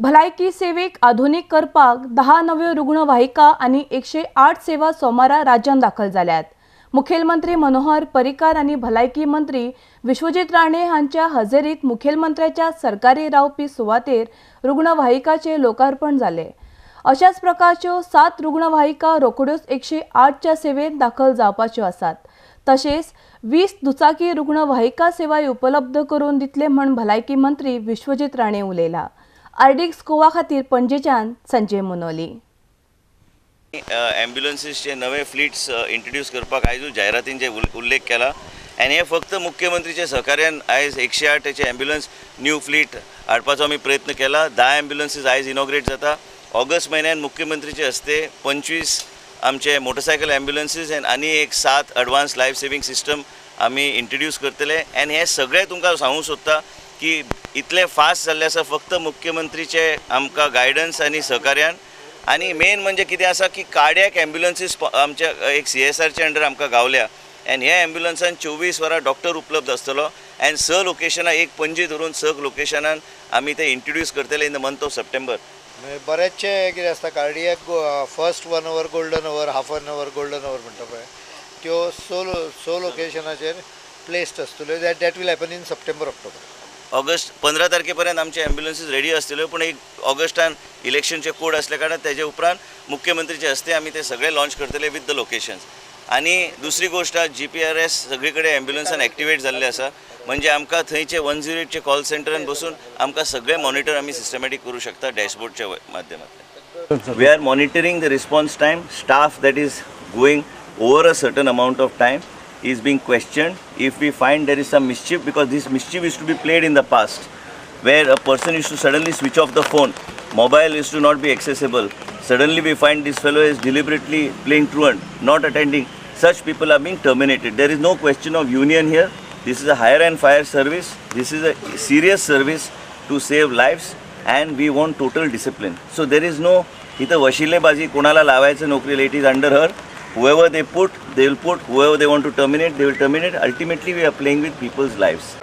भलायकी सेवेक आधुनीक करपाक 10 नव्यो रुग्णवाहिका आनी 108 सेवा सोमारा राज्यांत दाखल जाल्यात. मुखेलमंत्री मनोहर पर्रीकार आनी भलायकी मंत्री विश्वजीत राणे हांच्या हजेरीत मुखेलमंत्र्याच्या सरकारी रावपी सुवातेर रुग्णवाहिकाचे लोकार्पण जाले. अशाच प्रकारच्यो 7 रुग्णवाहिका रोखड्योच 108च्या सेवेत दाखल जावपाच्यो आसात. तशेंच 20 दुचाकी रुग्णवाहिका सेवाय उपलब्ध करून दितले म्हण भलायकी मंत्री विश्वजीत राणे उलयला. आरडीएक्स गोवा खातीर पणजेच्यान संजय मुनोली. ॲम्ब्युलन्सीसचे नवे फ्लीट्स इंट्रोड्यूस करपाक आयजूच जायरातीन जे उल्लेख केला आनी हे फक्त मुख्यमंत्रीच्या सहकार्यान आयज 108 ॲम्ब्युलन्स न्यू फ्लीट हाडपाचो आमी प्रयत्न केला. 10 ॲम्ब्युलन्सीस आयज इनॉग्रेट जाता. ऑगस्ट म्हयन्यान मुख्यमंत्रीचे हस्ते 25 आमचे मोटरसायकल ॲम्ब्युलन्सीस आनी एक 7 एडवान्स लायफ सेविंग सिस्टम आमी इंट्रोड्यूस करतले. आनी हे सगळे तुमकां सांगूंक सोदता की इतले फास्ट जाल्ले आसा फक्त मुख्यमंत्रीचे आमकां गायडन्स आनी सहकार्यान. आनी मेन म्हणजे कितें आसा की कार्डियक ॲम्ब्युलन्सीस आमच्या एक CSRच्या अंडर आमकां गावल्या आनी ह्या ॲम्ब्युलन्सान 24 वरां डॉक्टर उपलब्ध आसतलो आनी 6 लोकेशनां, एक पणजी धरून 6 लोकेशनान आमी ते इंट्रोड्यूस करतले in the month of September. बरेचशे कितें आसता cardiac first 1 hour golden hour, half an hour golden hour म्हणटा पळय, त्यो 6 लोकेशनाचेर प्लेस्ड आसतल्यो. That will happen in September October. August 15 तारखे पर्यंत आमचे ॲम्ब्युलन्सीस रेडी आसतल्यो, पूण एक ऑगस्टान इलेक्शनचे कोड असल्या कारणान तेजे उपरांत मुख्यमंत्रीचे हस्ते आमी ते सगळे लॉन्च करतले विथ the locations. आनी दुसरी गोश्ट, GPRS सगळे कडेन ॲम्ब्युलन्सान एक्टिवेट जाल्ले आसा, म्हणजे आमकां थंयचे 108चे कॉल सेंटरान बसून आमकां सगळे मॉनिटर आमी सिस्टमॅटीक करूं शकता डॅशबोर्डच्या माध्यमांतल्यान. We are monitoring the response time. Staff that is going over a certain amount of time is being questioned. If we find there is some mischief, because this mischief used to be played in the past, where a person used to suddenly switch off the phone, mobile used to not be accessible. Suddenly we find this fellow is deliberately playing truant, not attending. Such people are being terminated. There is no question of union here. This is a hire and fire service. This is a serious service to save lives, and we want total discipline. So there is no इथं वशिलेबाजी कोणाला लावायचं नोकरीला, it is under her. Whoever they put, they will put. Whoever they want to terminate, they will terminate. Ultimately, we are playing with people's lives.